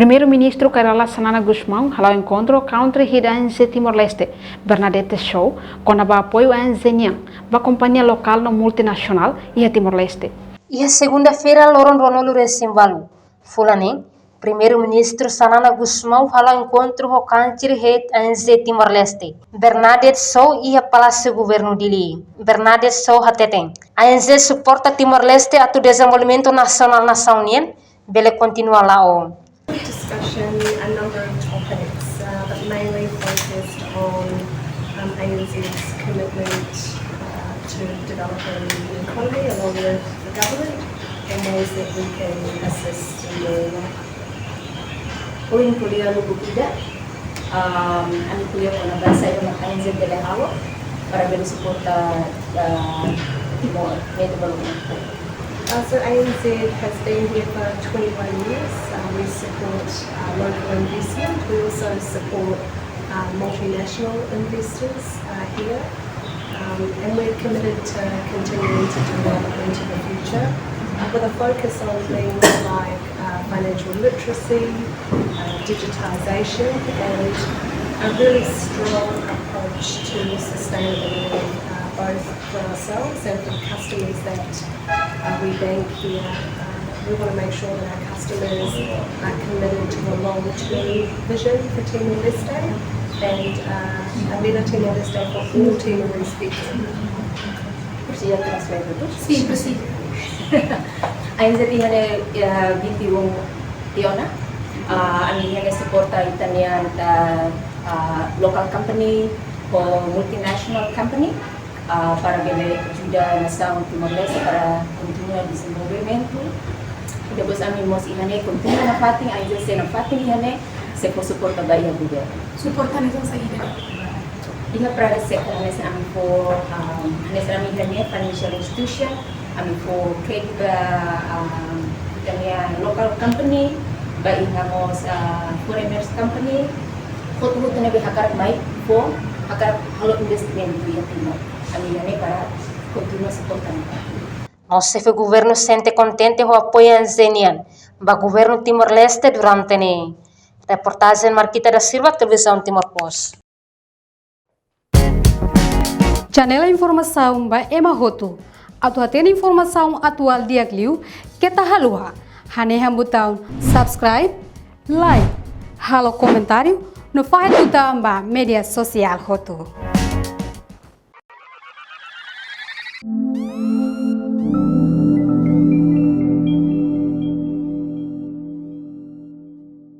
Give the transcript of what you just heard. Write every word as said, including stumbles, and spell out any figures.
Primeiru-Ministru Kay Rala Xanana Gusmão hala'o enkontru ho country head A N Z Timor-Leste, Bernadette Soh, kona-ba apoiu A N Z nian ba kompañia lokál no multinasionál iha Timor-Leste. Iha segunda-feira, loron ruanulu-resin-ualu fulan neen, Primeiru-Ministru Xanana Gusmão hala'o enkontru ho country head A N Z Timor-Leste, Bernadette Soh, iha Palásiu Governu Dili. Bernadette Soh hateten, A N Z suporta Timor-Leste atu dezenvolvimentu nasionál nasaun nian bele kontinua la'o. Discussion a number of topics, uh, but mainly focused on, um, A N Z's commitment, uh, to developing the economy along with the government and ways that we can assist in doing that. Ohin ko'alia lubuk ida, um, ami ko'alia kona-ba saida mak A N Z bele halo para bele suporta, uh, Timor nia development. Uh, so A N Z has been here for twenty-one years. Uh, we support, uh, local investment. We also support, uh, multinational investors, uh, here. Um, and we're committed to continuing to do that into the future, uh, with a focus on things like, uh, financial literacy, uh, digitisation, and a really strong approach to sustainability, uh, both for ourselves and for customers that, uh, we bank here. Uh, we want to make sure that our customers are committed to a long-term vision for Timor-Leste and, uh, a better Timor-Leste for all Timorese people. Presiza translate tuh? Sim, presiza. A N Z iha ne'e, eh, vinte e um tiha ona. Ah, ami iha ne'e suporta ita-nia, ah, local company ho multinational company, ah, para bele ajuda nasaun Timor-Leste para kontinua dezenvolvimentu. Depois ami mós iha ne'e kontinua nafatin, A N Z sei nafatin iha ne'e, sei fó suporta ba iha governu. Suporta hanesan saida? Iha private sector, hanesan ami fó, um, hanesan ami iha ne'e financial institution, ami fó kredit ba, um, ita-nia local company, ba iha mós, uh, foreigners company, hotu-hotu ne'ebé hakarak mai fó, hakarak halo investimentu iha Timor. Ami iha ne'e para kontinua suporta ne'e. No xefe governu sente kontente ho apoiu A N Z nian ba governu Timor-Leste durante ne'e. Reportajen Marquita da Silva, Televizaun Timor Post. Janela informasaun ba ema hotu. Atu hatene informasaun atuál di'ak liu, keta haluha hanehan butaun subscribe, like, halo komentáriu, no fahe tutan ba média sosiál hotu.